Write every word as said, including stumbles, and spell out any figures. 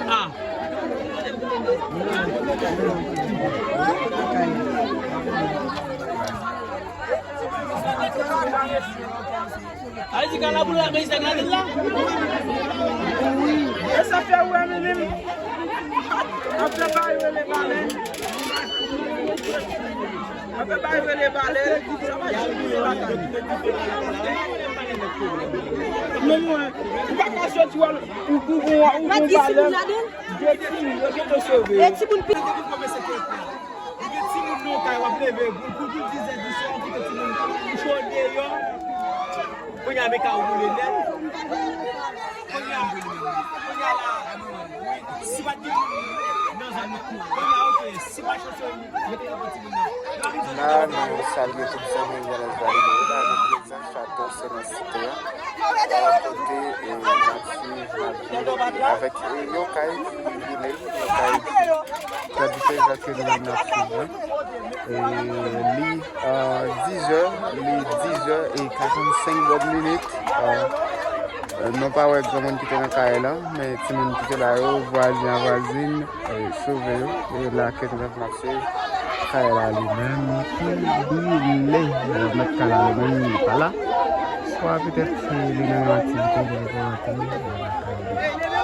Ah. Ay, di kalabou la, men sa gade la. E sa fè wè menm. Apre pa yo le balè. Apre pa yo le balè. Sa va jwenn la. Non, non, ou pa ka soti wè ou, ou, ou, ou, ou balè. De timoun, yo gentan sove. E timoun pi- Li gen timoun nan kay, w ap leve pou, pou, pou dizè di swa, ou kite timoun kouche deyò. Kounye a, men ka woule nèt. Kounye a, kounye a la, si pa t gen moun nan zòn nan, kounye a, oke, si pa chanse, yo te pran timoun nan. La, nou salye tout zanmi Yanez Valide yo la, nan prezans Chato Senan Site a. Kote, e, n ap swiv, n ap viv avèk, e, yon kay ki boule, yon kay ki pran dife jan ke nou menm n ap swiv la. E, li, e, dizè, li dizè e karannsenk bòn minit. E, e, nou pa wè granmoun ki te nan kay la, men timoun ki te la yo, vwazen a vwazin, e, sove yo. E la ke nou menm n ap swiv. Kay la li menm ki boule. Mèt kay la li menm li pa la. Swa petèt li nan yon aktivite, li nan yon aktivite.